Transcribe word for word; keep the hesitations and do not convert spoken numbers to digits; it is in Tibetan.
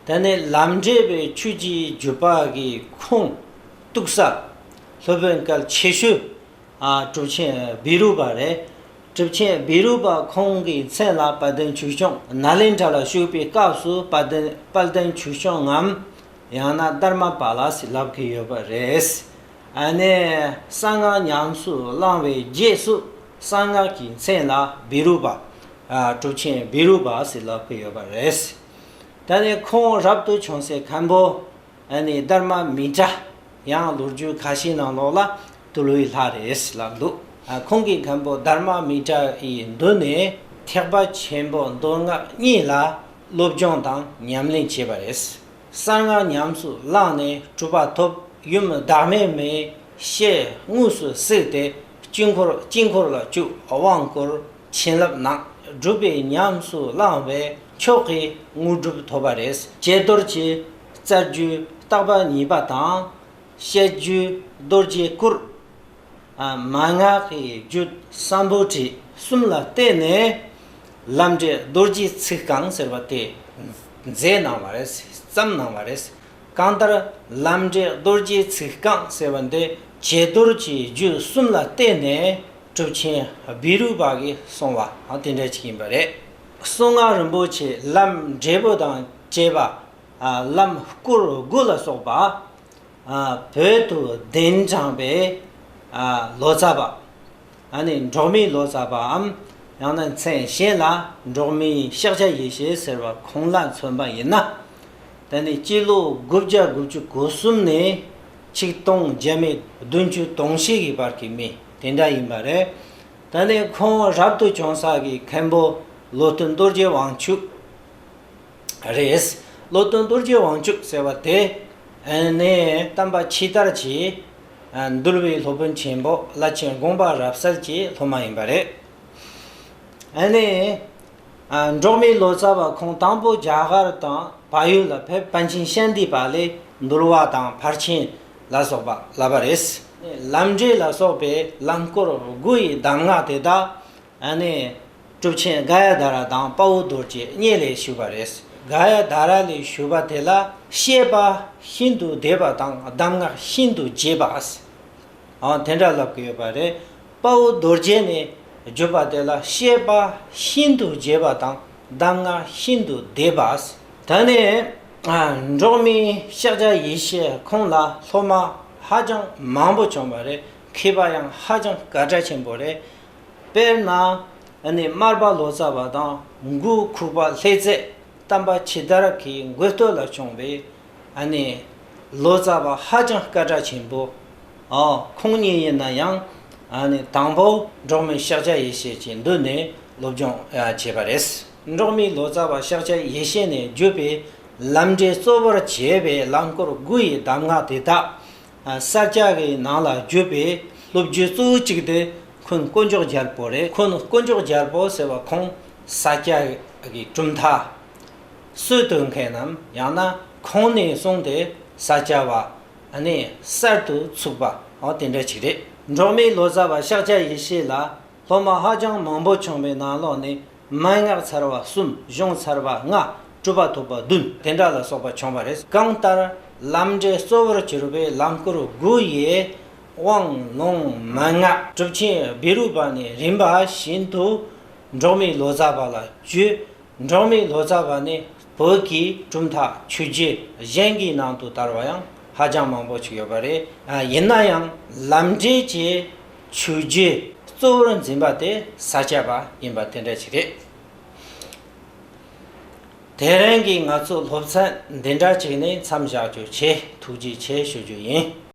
དེ་ནས་ལམ་འབྲས་པའི་ཆོས་ཀྱི་བརྒྱུད་པ་གི་ཁུངས་གཏུགས་ས་སློབ་དཔོན་གལ་ཆེ་ཤོས་ཨ་གྲུབ་ཆེན་བི་རུ་པ་རེད། གྲུབ་ཆེན་བི་རུ་པ་ཁོང་གི་མཚན་ལ་དཔལ་ལྡན་ཆོས་སྐྱོང་ནཱ་ལེནྡྲ་ལ་བཞུགས་པའི་སྐབས་སུ་དཔལ་ལྡན་དཔལ་ལྡན་ཆོས་སྐྱོང་ངམ། ཡང་ན་དྷརྨ་པཱ་ལ་ཟེར་ལབ་ཀྱི་ཡོད་པ་རེད། ཨ་ནི་གསང་སྔགས་ཉམས་སུ་བླངས་པའི་རྗེས་སུ་གསང་སྔགས་ཀྱི་མཚན་ལ་བི་རུ་པ། ཨ་གྲུབ་ཆེན་བི་རུ་པ་ཟེར་ལབ་ཀྱི་ཡོད་པ་རེད། ད་ནི་ཁོང་རབ་ཏུ་བྱུང་སའི་མཁན་པོ་ཨ་ནི་དྷརྨ་མི་ཏྲ། ཡང་ལོ་རྒྱུས་ཁ་ཤས་ནང་ལོགས་ལ་དུལ་བའི་ལྷ་རེད་ལབ་འདུག་ཨ་ཁོང་གི་མཁན་པོ་དྷརྨ་མི་ཏྲ་ཡི་མདུན་ནས་ཐེག་པ་ཆེན་པོ་མདོ་སྔགས་གཉིས་ལ་སློབ་སྦྱོང་དང་ཉམས་ལེན་བྱས་པ་རེད། གསང་སྔགས་ཉམས་སུ་བླངས་ནས་གྲུབ་པ་ཐོབ། ཡུམ་བདག་མེད་མའི་སྲས་དངོས་སུ་གཟིགས་ཏེ་དཀྱིལ་འཁོར་དཀྱིལ་འཁོར་ལ་བཅུག་དབང་བསྐུར། བྱིན་རླབས་གནང་། སྒྲུབ་པའི་ཉམས་སུ་བླངས་པས་མཆོག་གི་དངོས་གྲུབ་ཐོབ་པ་རེད། ཀྱེ་རྡོར་གྱི་རྩ་རྒྱུད་བརྟག་པ་གཉིས་པ་དང་། བཤད་རྒྱུད་རྡོ་རྗེ་གུར། ཨ་མན་ངག་གི་རྒྱུད་སམ་བྷོ་ཊི་གསུམ་ལ་བརྟེན་ནས་ལམ་འབྲས་རྡོ་རྗེའི་ཚིག་རྐང་ཟེར་བ་དེ་མཛད་གནང་བ་རེད། བརྩམས་གནང་བ་རེད། གང་ལྟར་ལམ་འབྲས་རྡོ་རྗེའི་ཚིག་རྐང་ཟེར་བ་འདི་ཀྱེ་རྡོར་གྱི་རྒྱུད་གསུམ་ལ་བརྟེན་ནས་གྲུབ་ཆེན་བི་རུ་པ་གིས་གསུངས་པ་དེ་འདྲ་ཅིག་ཡིན་པ་རེད། གསང་སྔགས་རིན་པོ་ཆེ་ལམ་འབྲས་བུ་དང་བཅས་པ། ལམ་སྐོར་དགུ་ལ་སོགས་པ། ཨ་བོད་དུ་གདན་དྲངས་པའི་ཨ་ལོ་ཙཱ་བ། ཨ་ནི་འབྲོག་མིའི་ལོ་ཙཱ་བའམ། ཡང་ན་མཚན་གཞན་ལ་འབྲོག་མིའི་ཤཱཀྱ་ཡེ་ཤེས་ཟེར་བ་ཁོང་ལ་མཚོན་པ་ཡིན་ན། ད་ནི་སྤྱི་ལོ་དགུ་བརྒྱ་དགུ་བཅུ་གོ་གསུམ་ནས་ཆིག་སྟོང་བརྒྱ་མེད་བདུན་ཅུ་དོན་བཞི་གི་བར་གྱི་མི་དེ་འདྲ་ཡིན་པ་རེད། ད་ནི་ཁོང་རབ་ཏུ་བྱུང་ས་གི་མཁན་པོ་བློ་སྟོན་རྡོ་རྗེ་དབང་ཕྱུག་རེད། བློ་སྟོན་རྡོ་རྗེ་དབང་ཕྱུག་ཟེར་བ་དེ་ནི་དམ་པ་ཕྱི་དར་གྱི་འདུལ་བའི་སློབ་དཔོན་ཆེན་པོ་བླ་ཆེན་དགོངས་པ་རབ་གསལ་གྱི་སློབ་མ་ཡིན་པ་རེད། ནི་འབྲོག་མིའི་ལོ་ཙཱ་བ་ཁོང་དང་པོ་རྒྱ་གར་དང་བལ་ཡུལ་ལ་ཕེབས། པཎ་ཆེན་ཤཱནྟི་པ་ལས་འདུལ་བ་དང་ཕར་ཕྱིན་ལ་སོགས་པ་བསླབ་པ་རེད། ལམ་འབྲས་ལ་སོགས་པའི་ལམ་སྐོར་དགུ་ཡི་གདམས་ངག་དེ་དག་ཨ་ནི་གྲུབ་ཆེན་ག་ཡ་དྷ་ར་དང་དཔའ་བོ་རྡོ་རྗེ་གཉིས་ལས་ཞུས་པ་རེད། ག་ཡ་དྷ་ར་ལས་ཞུས་པ་དེ་ལ་བཤད་པ་ཤིན་ཏུ་བདེ་བ་དང་གདམས་ངག་ཤིན་ཏུ་རྒྱས་པ། ཨང་དེ་འདྲ་ལབ་ཀྱི་ཡོད་པ་རེད། དཔའ་བོ་རྡོ་རྗེ་ནས་བརྗོད་པ་དེ་ལ་བཤད་པ་ཤིན་ཏུ་རྒྱས་པ་དང་གདམས་ངག་ཤིན་ཏུ་བདེ་བ། ད་ནི་འབྲོག་མི་ཤཱཀྱ་ཡེ་ཤེས་ཁོང་ལ་སློབ་མ་ཧ་ཅང་མང་པོ་བྱུང་བ་རེད། མཁས་པ་ཡང་ཧ་ཅང་སྐད་གྲགས་ཆེན་པོ་རེད། དཔེར་ན། ཨ་ནི་མར་པ་ལོ་ཙཱ་བ་དང་མགོ་ཁུག་པ་ལྷས་རྩེ་དམ་པ་ཕྱི་དར་གྱི་མགོ་སྟོད་ལ་བྱུང་བའི་ཨ་ནི་ལོ་ཙཱ་བ་ཧ་ཅང་སྐད་གྲགས་ཆེན་པོ། ཨ་ཁོང་གཉིས་ཡིན་ན་ཡང་ཨ་ནི་དང་པོ་འབྲོག་མི་ཤཱཀྱ་ཡེ་ཤེས་ཀྱི་མདུན་ནས་སློབ་སྦྱོང་བྱས་པ་རེད། འབྲོག་མི་ལོ་ཙཱ་བ་ཤཱཀྱ་ཡེ་ཤེས་ནས་བརྒྱུད་པའི་ལམ་འབྲས་གཙོ་བོར་བྱས་པའི་ལམ་སྐོར་དགུ་ཡི་གདམས་ངག་དེ་དག་ས་སྐྱ་གི་ནང་ལ་བརྒྱུད་པའི་སློབ་བརྒྱུད་གཙོ་བོ་གཅིག་དེ་ཁོང་དཀོན་མཆོག་རྒྱལ་པོ་རེད། ཁོང་དཀོན་མཆོག་རྒྱལ་པོ་ཟེར་བ་ཁོང་ས་སྐྱ་གི་གྲུབ་མཐའ་སྲོལ་གཏོད་མཁན་ནམ་ཡང་ན་ཁོང་ནས་བཟུང་སྟེ་ས་སྐྱ་བ་ཨ་ནི་གསར་དུ་ཚུགས་པ་འོ་དེ་འདྲ་ཅིག་རེད། འབྲོག་མི་ལོ་ཙཱ་བ་ཤཱཀྱ་ཡེ་ཤེས་ལ་སློབ་མ་ཧ་ཅང་མང་པོ་བྱུང་བའི་ནང་ལོགས་ནས། མན་ངག་ཚར་བ་གསུམ། གཞུང་ཚར་བ་ལྔ། གྲུབ་པ་ཐོབ་པ་བདུན། དེ་འདྲ་ལ་སོགས་པ་བྱུང་བ་རེད། གང་ལྟར་ལམ་འབྲས་གཙོ་བོར་གྱུར་པའི་ལམ་སྐོར་དགུ་ཡི་དབང་ལུང་མན་ངག་གྲུབ་ཆེན་བི་རུ་པ་ནས་རིམ་པ་བཞིན་དུ་འབྲོག་མི་ལོ་ཙཱ་བ་ལ་བརྒྱུད། འབྲོག་མི་ལོ་ཙཱ་བ་ནས་བོད་ཀྱི་གྲུབ་མཐའ་ཆོས་བརྒྱུད་གཞན་གྱི་ནང་དུ་དར་བ་ཡང་ཧ་ཅང་མང་པོ་ཞིག་ཡོད་པ་རེད། ཡིན་ན་ཡང་ལམ་འབྲས་ཀྱི་ཆོས་བརྒྱུད་གཙོ་བོར་འཛིན་པ་དེ་ས་སྐྱ་པ་ཡིན་པ་དེ་འདྲ་ཞིག་རེད། དེ་རིང་གི་ང་ཚོའི་སློབ་ཚན་འདི་འདྲ་ཅིག་ནས་མཚམས་བཞག་རྒྱུ་བྱས། ཐུགས་རྗེ་ཆེ་ཞུ་རྒྱུ་ཡིན།